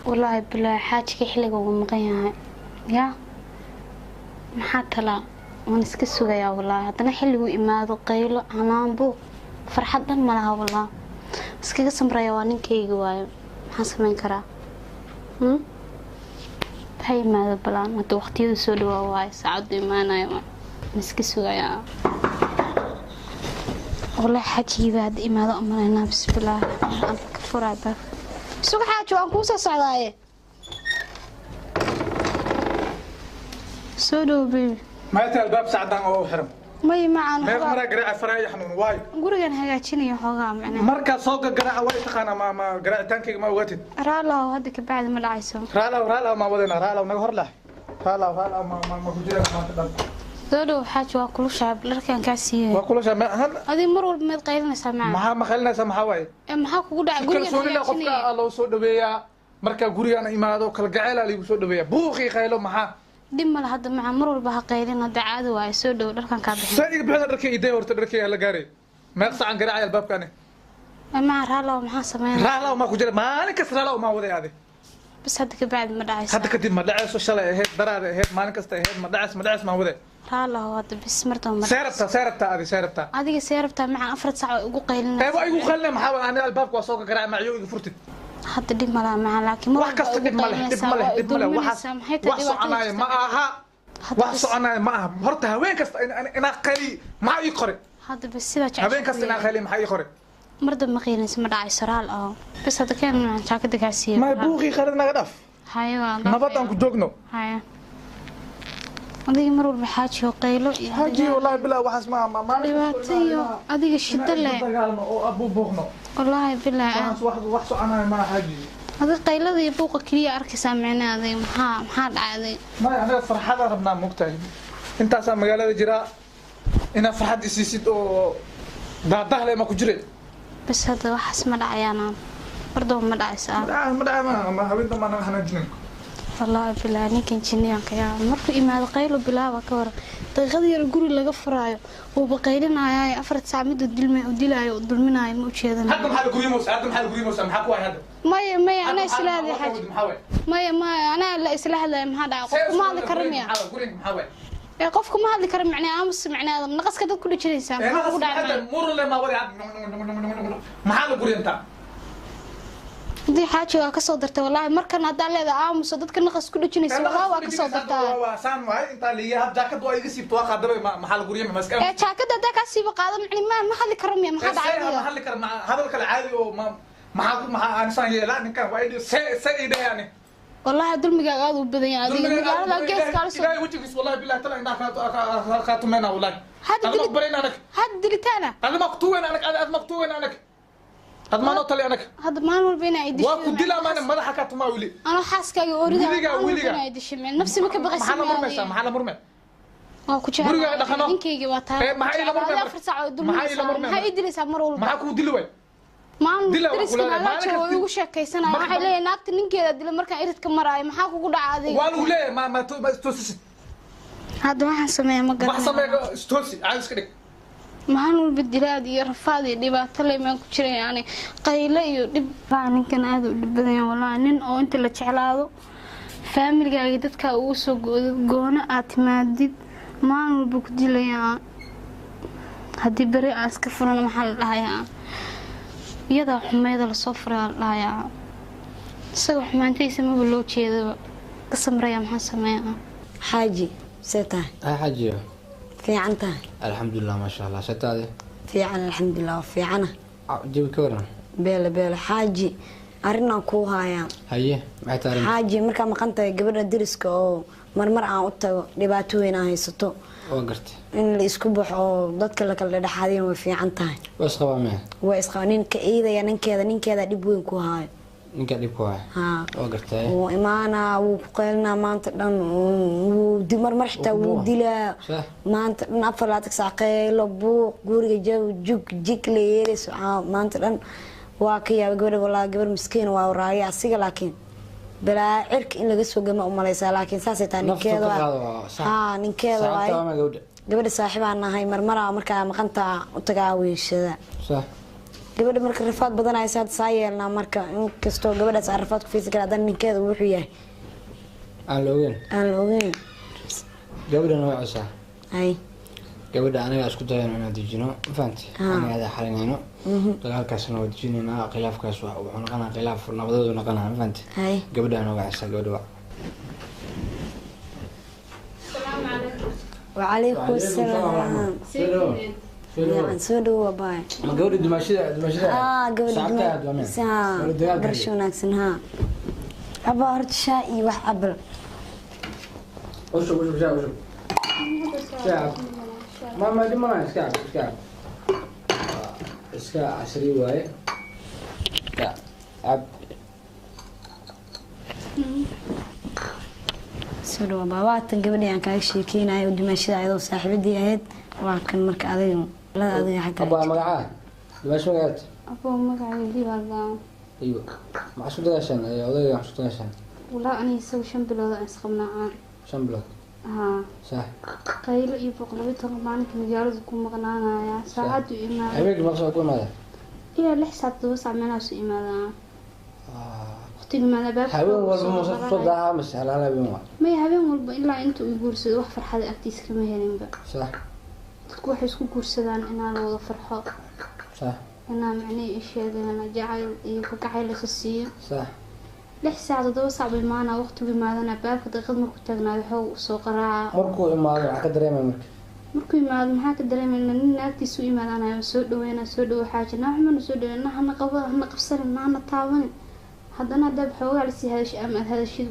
Wallaahi bilaahi, xaajiga xilliga uu maqan yahay yaa maxaa talaa, waan iska sugayaa wallaahi. Haddana xilliguu imaado qaylo, canaan, buuq, farxad dhan ma laha wallaahi. Iskaga samraya, waa ninkayga waayo, maxaan samayn karaa? Ha imaado balaan hadda, waqtiyadu soo dhawaa waayo, saacaddu imaanayo waan iska sugayaa wallaahi. Xaajigiiba hadda imaado umalaynaa. Bismillaah, aan ka furaa baabka. Suga xaaji, waan kuu soo socdaaye, soo dhowo baby. Maanta albaab sacdan oo xiran? May macaan. Meeq maraa garaaca faraya xanuun waayo. Gurigan hagaajinayo xoogaa macnaha. Markaa soo garaaca way taqaanaa, ma garaacitaankayga ma ogaatid? Raalaw, hadda ka bacdi ma dhacayso. Raalaw, raalaw ma wadayna, raalaw naga hor leh, raalaw, raalaw ma ku jiraan maanta dhan. Soo dhowo xaaji, waa kulushahay, dharkan kaa siiyey. Waa kulushaa ma han. Adiga mar walba maad qaylinaysaa macaan. Maxaa ma qaylinaysaa? Maxaa waaye? Ee maxaa kugu dhacay? Gurigan kalsooni leh qofka hagaajinaya loo soo dhaweeyaa. Marka gurigaan imaado kalgaceelaa liigu soo dhaweeyaa, buuqii qaylo maxaa? Dhib male hadda macaan, mar walba ha qaylin, hadda caadi waaye. Soo dhowo, dharkan kaa bixin. Saa iga bixina dharkay iday, horta dharkay la gaaray. Meeq sacan garaacay albaabkaani? Ee macaan, raalaw, maxaa sameynaya? Raalaw maa ku jira maalin kasta, raalaw maa waday adi. Bas hadda ka bacdi ma dhacayso. Hadda kadib ma dhacayso. Shalay ahayd, daraada ahayd, maalin kasta ahayd, ma dhacayso, ma dhacayso, maa waday. Raalaw hadda bis, mar dambe ma see rabtaa, see rabtaa adi, see rabtaa? Adiga see rabtaa macaan, 4 sac way ugu qaylinaysaa. Ee waa igu qalinay maxaa waay? Aniga albaabka waa soo garaacay, macyo iga furtid. Hadda dhib malaha macaan, laakiin mar wax walba kasta ugu dhib ma leh, dhib ma leh, qaylinaysaa, dhib ma leh. waa waxaas dulminaysaa. Maxay tahay wax dhibaatada soconaayo ma jirta? aha. Hadda wax bas soconaayo ma aha. Horta haween kasta inaa qayli maxaa ii qoray? Hadda bas sidaa jeceshahay Habeen kasta inaa qayli maxaa ii qoray? Mar dambe ma qaylinayso, ma dhacayso, raal aho. Bas hadda keen macaan, jaakada kaa siiyey. Ma buuqii qaylada naga dhaaf. Haye, waa nabad aan ku joogno. Haye, adiga mar walba xaaji oo qaylo iyo xaaji, wallaahi bilaa waxaas ma ma maalin kasta dhibaato iyo adiga shida leh dagaalno oo abuubuuqno. Wallaahi bilaa waxaas wax soconaayo ma aha xaaji. Adiga qaylada iyo buuqa keliya arkaysaa micnaha. Adiga maxaa dhacay adiga? Maya, anaga farxadaan rabnaa, mogtahay intaasaa magaalada jiraa inaad farxad isiisid oo daadahle ma ku jire. Bas hadda waxaas ma dhacayaan, mar dambe ma dhacayso. Ma dhaca, ma dhaca, ma habeen dambe anaga xanaajinin. Wallaahi bilaa ninkan jinniyanka yaa markuu imaado qaylo bilaaba. Ka waran daqiiqada yar guri laga furaayo wuuba qaylinaayaa 4 saac, miduu dilma u dilaayo u dulminaayo ma ujeedana. Hadda maxaa la guriyimoosa? Hadda maxaa la guriyimoosa? Maxaa ku waay hadda? Maya maya, anaa isla hadlay xaaji. Maxaa waay? Maya maya, anaa la isla hadlaya. Maxaa dhacay? Qofku ma hadli karo miya? Guriga maxaa waay? Ee qofku ma hadli karo macnaa, aamus macnaa, naqaska dad ku dhijinaysaa, maxaa kugu dhacay Hadda macnaa? Murun le maa waday hadda, maxaa la guriyantaa? Haddii xaaji waa kasoo dartay wallaahi, markan haddaa leedahay aamuso dadka naqas ku dhijinaysa, wallaahi waa kasoo dartaa. Waa saan waay, intaa liiya hab jaakad waa iga siibto, waa qaadabay, maxaa la guriyama ma iska Ee jaakada haddaa kaa siiba qaado macni ma hadli karo miya? Maxaa dhacay ma adiga? Hadli kara ma hadal kale caadi oo ma maxaa aansaan yeelaa ninkan waa idhi see idhayani. Wallaahi dulmigaaga aad u badan yahay adiga, magaalada geeska ala soo Ilaahay wejigiis, wallahi billahi tala indhaha kaa tumeyna wallahi. Hadda Adma kubarayna anak. Hadda dilitaana. Adma kutuweyn anak, adma kutuweyn anak, adma noo tali anak. Hadda maalin walba inaa idisho Waa ku dilaa maana madaxa kaa tumaa wili. Anoo xaaskaaga oorida Wiligaa, maalin walba wiligaa. inaa idisho micna nafsi ma ka baqaysa? Maxaa la murmaysaa? Maxaa la murmay? Waa ku jecel Gurigaaga dhaqano. ninkayga waa tahay. Ee, maxaa ila murmay marka? 4 saac oo Maxaa ila dulminaysaa murmay maxaa marka? ii dilaysaa mar walba? Maxaa kuu dili way? Maalin Dila waa dariska kula leeyahay. nagala Maalin joogo way kasta igu sheekaysanaya, waxay leeyihin naagta ninkeeda dila markaan iridka maraayo. Maxaa kugu dhaca adiga? Waa lagu leeyahay ma istoosisid. Hadda waxaan sameeya ma Wax garanayo. sameeya, istoosi, caadi iska dhig. Maalin walba dilaad iyo rafaad iyo dhibaato le maan ku jira, yani qaylo iyo dhib. Wallaahi ninkan aad u dhib badan yahay wallaahi. Nin oo inta la jeclaado faamilgaaga dadkaa ugu soo goodo goono aad timaadid maalin walba ku dilayaa. Haddii beri aan iska furana maxaa la dhahayaa? Iyadaa xumeeda lasoo furay la dhahayaa. Isaga xumaantiisa maba loo jeedaba, ka samreeya, maxaa sameeyaa? Xaaji, see tahay? Hay xaajiyo. Fiican tahay? Alxamdulilah, maasha allah, shataade? Fiican alxamdulilah, waa fiicana. Jawi ka waran? Beele beele xaaji, arrinaan kuu hayaa. Haye, maxay tahay arrinta? Xaaji, markaa maqan tahay gabadha deriska oo marmar aan u tago dhibaato weyn aan haysato. Waa gartay. In la isku baxo oo dadka la kala dhexdhexaadiyana way fiican tahay. Waa isqabaa maya? Waa isqaba ninka iidaya, ninkeeda dhib weyn ku haayo. Ninka dhib ku haya? Haa. Waa gartay. Wuu imaanaa, wuu ku qaylinaa maanta dhan, wuu marmar xitaa Wuu ku wuu buuqa. dilaa. Sax. Maanta dhan 24 saac qaylo, buuq, guriga jawi jug jig la yeelayso maanta dhan. Waa ka yaabay gabadha walaa, gabar miskiin waa raaya asiga, laakiin balaa cirka in laga soo gama umalaysaa, laakiin saasay tahay. Naftu Ninkeeda ka waa qaado waa sax. Haa, ninkeeda Saaxiibtaa waay. waa ma gabadha? Gabadha saaxiibaan nahay, marmaraa markaa maqantaa u tagaa weeshada. Sax. Gabadha marka rafaad badan ay saad saa yeelnaa marka inkastoo gabadhaas aan rafaad ku fiirsan kara haddana ninkeeda wuxuu yahay aan la ogeyn. Aan la ogeyn. Gabadhana waa cisaa. Ay. Gabadha anaga isku dayano inaan dejino, ma fahanti? Anaga adaa xalinayno dagaalkaasna, waa dejinaynaa khilaafkaas. Wuxuu noqonaa khilaaf nabadeedu noqonaa, ma fahanti? Hay. Gabadhana waa cisaa, gabadha waa. Wacalaykum asalaam. Fiican, soo dhawow abaay. Ma gabadha dumaashida, dumaashida? Aa, gabadha. Saacabta aad waa meel. Gabadha dagaalka. Barasho wanaagsan. Haa abaa, horta shaa iyo wax cabal. Ushub, ushub, shaa ushub, shaa cab. Ma dhimanayo, iska cab, iska cab. Iska casri waaye, iska cab. Soo dhawow abaa. Waatan gabadhii aan kaaga sheekeynayo oo dumaashada ayadoo saaxiibadii ahayd waa kan. Marka adiga lada adiga xagga. Abaa, magacaa dumaash, magacaad? Aboo, magacayga Hibaaldaan. Iyo maxaa isku dagaashaan odayga? Maxaa isku dagaashaan? Walaa aniga isaga 5 bilood aan isqabnaa aan. 5 bilood? Haa. Sax. Qaylo iyo 112 maalinka magaaladu ku maqnaanaya, saacadu imaada. Habeenkii maqsoo ku imaada? Ilaa 6 saac, 7 saac meelahaasu imaadaa. Waqtigu imaada baabka. Habeen walba mase kusoo daahaa mise hal hal habeen waa? Maya, habeen walba. Ilaa inta uu guursado wax farxada agtiisa kama helinba. Dadku waxay isku guursadaan inaa la wada farxo, inaa macnihii isheegaan jacayl iyo kalgacayl isa siiyo. 6 saac, 7 saac buu imaanaa. Waqtigu imaadana baabka daqiiqad markuu taagnaado xoog usoo qaraaca. Markuu imaado maxaa ka dareemaya marka? Markuu imaado maxaa ka dareemayna? Nin naagtiisa u imaadaanayo soo dhaweyna, soo dhawo xaaji, naa waxmana soo dhaweyna, hana qaba, hana qabsanin, hana taabanin. Haddana haddaad xoogaa lasii hadashay ama aad hadashid,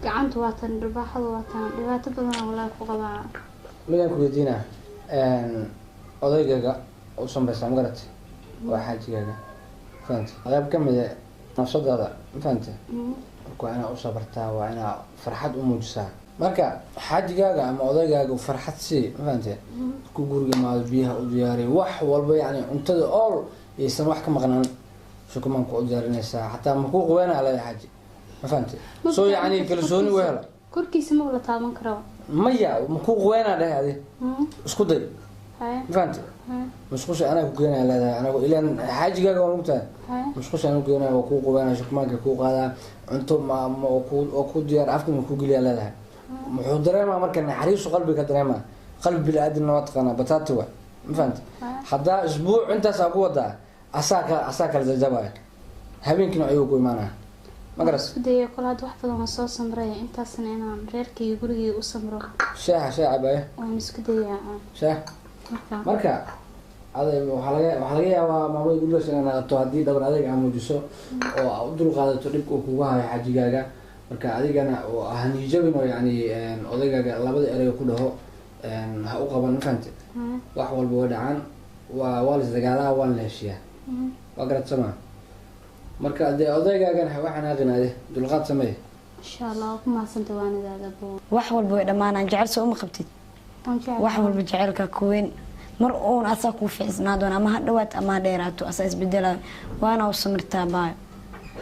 gacanta waa tan, dharbaaxada waa tan. Dhibaato badanaa walaahi ku qabaa. Midaan ku weydiinaa, odaygaaga u sambaysaa, ma garatay? Waa xaajigaaga, ma fahamte? Qayb ka mid a nafsadaada, ma fahamte? Marka waa inaa u sabartaa, waa inaa farxad u muujisaa. Marka xaajigaaga ama odaygaaga farxad sii, ma fahamte? Markuu guriga imaado biyaha u diyaariy, wax walba, yacni cuntada ool yaysan wax ka maqnaan, shukumaanku u diyaarinaysaa. Xataa makuu qubeynaa leedahay xaaji, ma fahamte? So yacni kalsooni u hela. Korkiisa ma la taaban karo. Maya, makuu qubeynaa dhahay adi. Isku day. Haye. Ma fahamte? Haye. Musqusha anaa ku geenaya leedahay, anagu ilaan xaajigaaga waa mugtahay. Haye. Musqusha anaa ku geenaya, waa kuu qubeynaya, shukumaanka kuu qaadaa, cunto ma oo ku oo ku diyaar, afka ma ku geliyaa leedahay. Muxuu dareemaa marka? Naxariisu qalbiga ka dareemaa. Qalbi bini-aadamna waa taqaanaa, bataati waa, ma fahamte? Haddaa isbuuc intaasaa ku wadaa, asaa kala jajabaya, habeenkiina ayuu ku imaanaya, ma garas? Isku dayaya kol hadda wax badan waan soo samraya, intaasna inaan reerkayga, gurigayga u samro. Shaaha, shaah cabaya. Waan isku dayaa. Shaah. Marka marka aday waxaa laga yaabaa maamada gurigaas inay naqato haddii dhabar adayg aa muujiso oo aa u dulqaadato dhibka uu kugu hayo xajigaaga. Marka adigana oo hanijabin oo yacni odaygaaga labada erey ku dhaho ha u qaban, ma fahamte? Wax walba way dhacaan, waa la isdagaalaa, waan la heshiyaa. Waa garad sama. Marka dee odaygaagana ha u xanaaqinaade, dulqaad samee. Insha Allah, waa ku mahadsanta waanidaada bo. Wax walba way dhammaanaan. Jecel soo uma qabtid? Waan jeclahay. Wax walba jecelka kuweyn mar uun asaa kuu fiicnaa doona, ama ha dhawaato ama ha dheeraato, asaa isbedelayo. Waana u samirtaa baayo,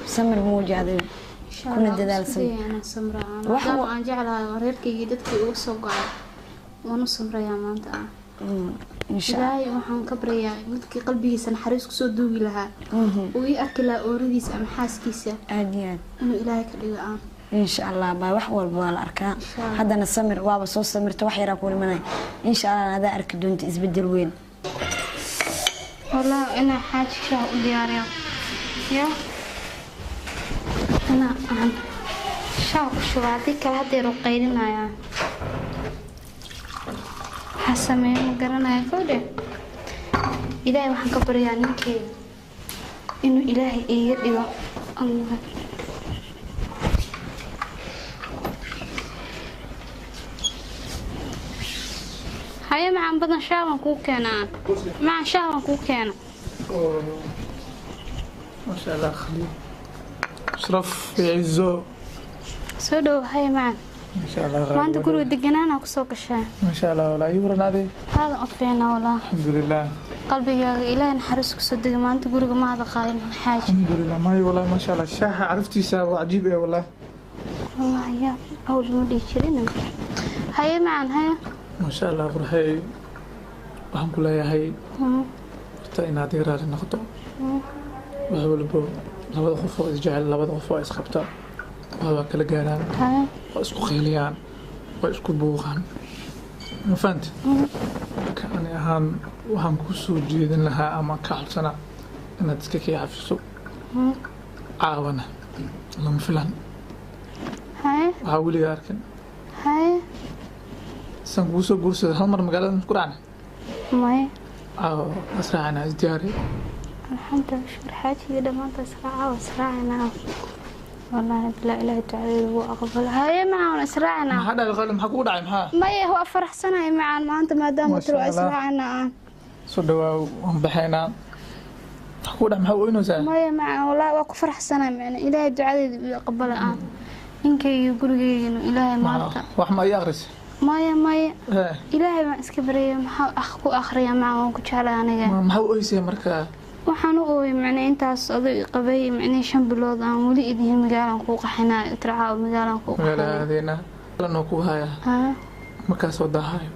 samir muuji adiga. Insha Kuna Allah, dadaal. isku Samir. dayaya inaan samraa. Wax Maadaama aan jeclahay oo reerkaygii dadkii uga soo go'ay, waan u samrayaa maanta ah. Insha Allah. Ilaahay waxaan ka baryayaa midkii qalbigiisa naxariis kusoo duugi lahaa, uu ii arki lahaa ooradiisa ama xaaskiisa, Aad iyo aad. inuu Ilaahay ka dhigo aan. Insha Allah baa, wax walba waa la arkaa. Insha Allah. Haddana samir, waaba soo samirta, wax yaraa ku dhimanay. Insha Allah adaa arki doonta isbedel weyn. Wallah inaa xaaji shaah u diyaariyo ya inaa aan shaah u shubo, haddii kale haddeer u qaylinayaa. Waxaa sameeyo ma garanaya gabadhe. Ilaahay waxaan ka baryaa ninkeyga inuu Ilaahay iiga dhigo. Allah. Haye macaan badan, shaah baan kuu keenaa. Macaan, shaah baan kuu keena. ما شاء الله، خليل اشرف يعزو. Soo dhow, haye macaan. ما شاء الله. Maanta guriga deganaana kusoo gashaa. ما شاء الله، ولا يورن هذه. Aadan u fiicnaa walaa. الحمد لله. Qalbigaaga Ilaahay naxariis kusoo dega. Maanta guriga ma hada qaadin xaaji. الحمد لله. ما هي والله ما شاء الله، الشاحة عرفتي سا عجيب ايه والله. Wallahi yaa awl ma dhihi jirin. Haye macaan, haye. ما شاء الله qurxey, waxaan ku leeyahay horta inaad iga raali noqoto. Wax walbo labada qof oo isjecel, labada qof oo isqabta, waa kala gaaraan, waa isku qayliyaan, waa isku buuqaan, ma fahanti? Marka ani ahaan waxaan ku soo jeedin lahaa ama ka codsanaa inaad iska kii cafiso. Caawana lama filan. Waxaa weligaa arkin san kugu soo guursada hal mar magaalada isku dhacna. Maya. Caawa israacana, isdiyaari. Alxamdulilah, shukur xaajiga dhammaanta israaca waa israacana. Wallaahi bilaa, Ilaahay ducadeeda wuu aqbala. Haye macaan, israacana. Maxaa dhacay qaali? Maxaa kugu dhacay? Maxaa? Maya, waa faraxsanahay macaan maanta maadaama tiro waa Masha Allah. israacana aan. Soo dhawaaw, waan baxaynaa. Maxaa kugu dhacay? Maxaa u oynaysaa? Maya macaan, wallaahi waa ku faraxsanahay macna Ilaahay ducadeeda uu aqbala aan. Ninkayga gurigeygana Ilaahay maanta. Wax ma ii akhrisay? Maya maya. Ee. Ilaahay baan iska baryay, maxaa ku akhriya macaan, waan ku jeclay aniga. Maxaa u oysay marka? Waxaan u ooyay macnaa intaas adoo i qabay macnaa 5 bilood aan weli idihin magaalaan kuu qaxinaa itracaa magaalaan kuu qaxinaa. Magaalaadeena lanoo ku hayaa. Markaa soo daahayo.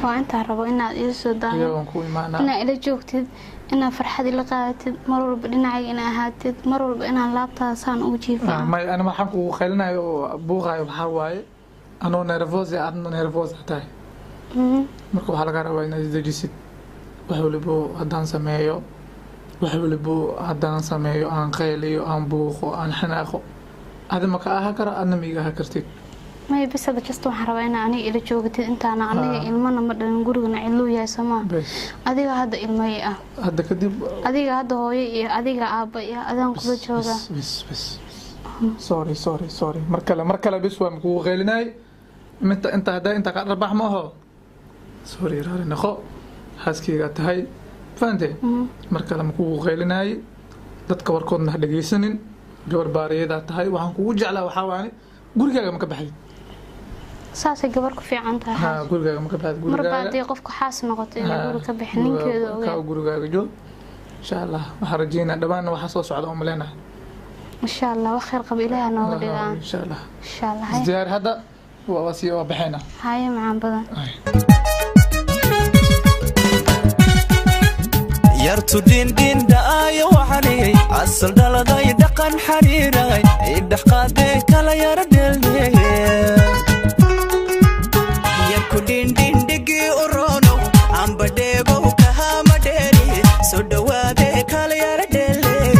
Waa intaan rabo inaad ila soo daaho. Iyagoon ku imaanaa. Inaad ila joogtid, inaad farxad ila qaadatid mar walba, dhinacayga inaad ahaatid mar walba, inaan laabtaada saan ugu jiifaa. May, ana waxaan kugu qaylinayo oo buuqayo waxaa waaye anoo nervous ah, adna nervous ah tahay. Marka waxaa laga rabaa inaad isdejisid. Wax walibo haddaan sameeyo, wax walibo haddaan sameeyo, aan qayliyo, aan buuqo, aan xanaaqo, adi ma ka ahaa kara, adna ma iga ahaa kartid. Maya, bas hadda kasta waxaan rabaa inaa aniga ila joogtid intaana aniga ilmana ma dhalin, gurigana cidluu yahay somaa. Bes. Adiga hadda ilmay ah. Hadda kadib. Adiga hadda hooyo iyo adiga aabba iyo adaan kula jooga. Bes bes, sorry sorry sorry, mar kale, mar kale, bis waa kugu qaylinay inta inta hadda inta ka dharbax ma aho. Sorry, raali noqo, xaaskeyga tahay, fahante? Mar kale ma kugu qaylinay. Dadka warkoodna ha dhegaysanin. Gabar baariyadaa tahay, waxaan kugu jeclaa waxaa waane gurigaaga ma ka baxayd. Saasay gabar ku fiican tahay. Ha, gurigaaga ma ka baxayd. Marba gurigaaga haddii qofku xaas noqoto inay guri ka bixin ninkeeda ka ogeyn. Gurigaaga joog, insha Allah. Waxaan rajeynaa dhawaanna waxaa soo socda oo maleynaha. Insha Allah, wax khayr qaba Ilaaha nooga dhigaa. Insha Allah. Insha Allah, haye. Isdiyaar hadda, waa sii waa baxaynaa. Haye macaan badan. Ay. Yartu dhindhindhaayo waxaniyey asal dhaladay dhaqan xariiray idhexqaadee kala yara dheeldheeye. Yarku dhindhindhigii u roonow ambadheegow kahama dheeri soo dhowaadee kala yara dheeldhee.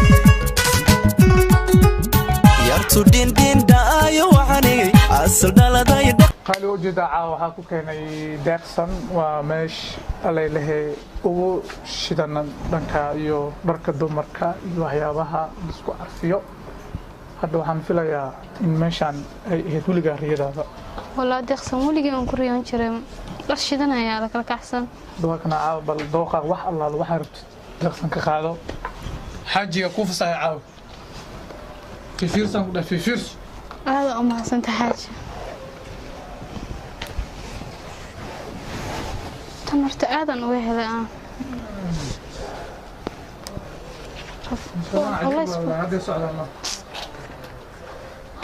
Yartu dhindhindhaayo waxaniyey asal dhaladay Qaali, ujeedaa caawa waxaa ku keenay Deeqsan. Waa meesh allay lehe ugu shidan dhanka iyo dharka dumarka iyo waxyaabaha laisku carfiyo. Hadda waxaan filayaa in meeshaan ay ahayd weligaa riyadaada. Walaa Deeqsan, weligay waan ku riyoon jiray dhar shidan ayaa la kala kacsan. Dawakana caawa bal dooqa wax allaala waxaa rabtid Deeqsan ka qaado. Xaajiga kuu fasaxay caawa. Fifiirsan ku dheh, fifiirso. Aada u mahadsanta xaaji. Tan horta aadan uga helay ah. Hadda socdaano.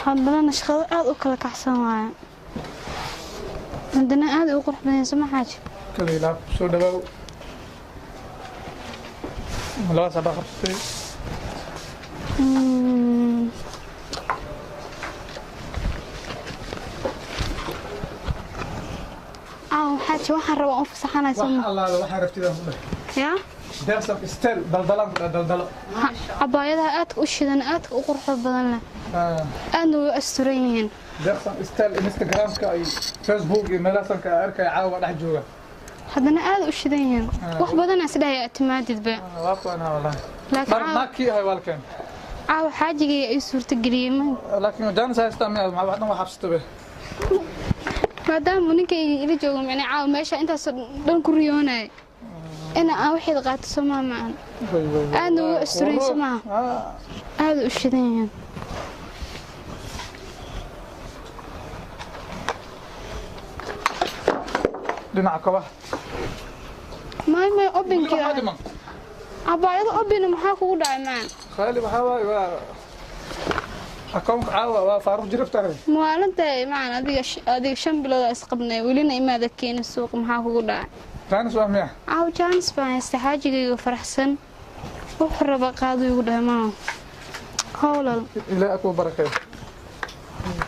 Haddana nashqado aada u kala kacsan waaye, haddana aada u qurux badan, soma xaaji? Kala ilaab, soo dhawaaw. Labadaas haddaa qabsatay. Caawa xaaji waxaan rabaa u fasaxanay. Wax soma allaala waxaa rabtid aan ku dheh. Yaa. Deeqsan style daldalaan ku dheh, daldalo. Cabaayadaha aadka u shidan, aadka u quruxda badan leh, aadna way u asturan yihiin. Deeqsan style Instagramka iyo Facebook iyo meelahaasan ka arkaya caawa dhex jooga. Haddana aada u shidan yihiin. Wax badan is dhahaya atimaadidba. Waa kuwanaa wallahi. Laakiin dhar caawa naagkii ahay waalkeen. Caawa xaajigay ay suurtageliyey ma. Laakiin jaanis haystaa miyaa? Maxaa wax dhan wax xabsata be? Maadaama ninkayga ila joogo micnaa caawa meesha intaasoo dhan ku riyoonaya ina aan waxeeda qaato, soo maa macan? Aadna way u asturan yihiin, soo maaha? Aada u shidan yihiin. Dhinaca kabaha. May may, weli obinkii waxaa dhiman. Cabaayado obina maxaa kugu dhacay macan? Khaali, waxaa waaye waa akoonka caawa waa faaruq jiraftahay. Maalinta macan adiga adiga 5 bilood aa isqabnay, welina imaada keenin suuqa, maxaa kugu dhacay? Jaanis waa miya? Caawa jaanis baan haysta, xaajigayga faraxsan. Wuxuu raba qaado igu dhahay maa howlal. Ilaahay ha kuu barakeeyo.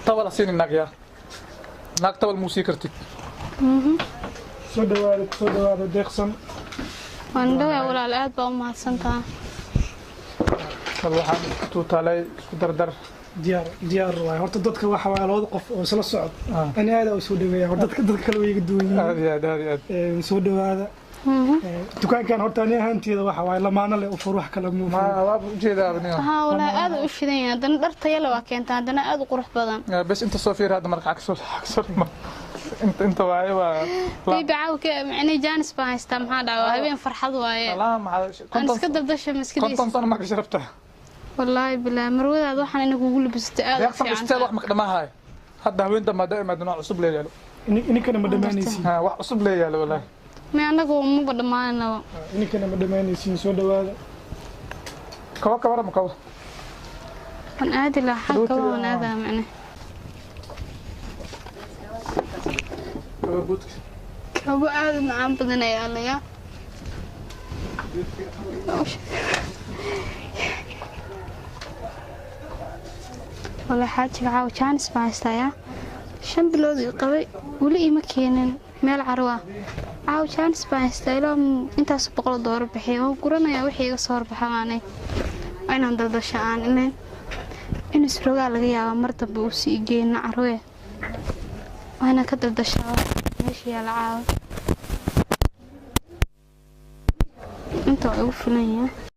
Tabal ha siinin naag, yaa naag tabal muu sii kartid. Soo dhawaada, kusoo dhawaada Deeqsan. Waan dhawaa walaal, aad baa u mahadsantaha. Bal waxaan isku tuutaalay, isku dardar. Diyaar diyaar waay. Horta dadka waxa waaye labada qof oo isla socod ani aad u soo dhaweeya. Horta dadka kale way iga duwan yihiin. Aad iyo aad, aad iyo aad. Soo dhawaada. Dukaankan horta ani ahaanteeda waxa waaye lamaano leh u fur, wax kale muu ma waaba ujeedaa abniyo. Haa walaa, aad u shidan yahay, haddana dhar tayo leh waa keentaa, haddana aad u qurux badan. Bes inta soo fiir hadda marka xag soo xag soo dhima inta waaye waa. Baby, caawka micnii jaanis baan haystaa. Maxaa dhacay? Waa habeen farxad waaye. Laa maxaa aan iska daldasha maskadiisa. 50 sano ma ka sharafta. Wallaahi bilaa marwadaada waxaan ina kugu labisatay aad u Deeqsan fiican. Isteel wax maka dhamaahay hadda haweenta maada imaadin wax cusub lee yaalo. Ininkana ma dhammaanaysiin. Ha, wax cusub lee yaalo wallaahi. May annagu maba dhammaanaba. Ininkana ma dhammaanaysiin, soo dhawaada. Kaba kabara ma kaba. Waan aadi lahaa xag kaba, waan aadaa micne. Kaba buudka. Kabo aad u macaan badan ayaa layaa. Wallaahi xaajiga caawa jaanis baan haystayaa. 5 bilood ii qabay, weli iima keenin meel carwo ah. Caawa jaanis baan haystaa, ilaa intaas boqol doolar bixiya waan guranayaa. Wixii iga soo horbaxa maanay waa inaan daldasha aan ilayn in isrogaa laga yaabaa mar dambe uu sii geyno carwe. Waa inaan ka daldashaa meesha yaala. Caawa inta waa igu filan yahay.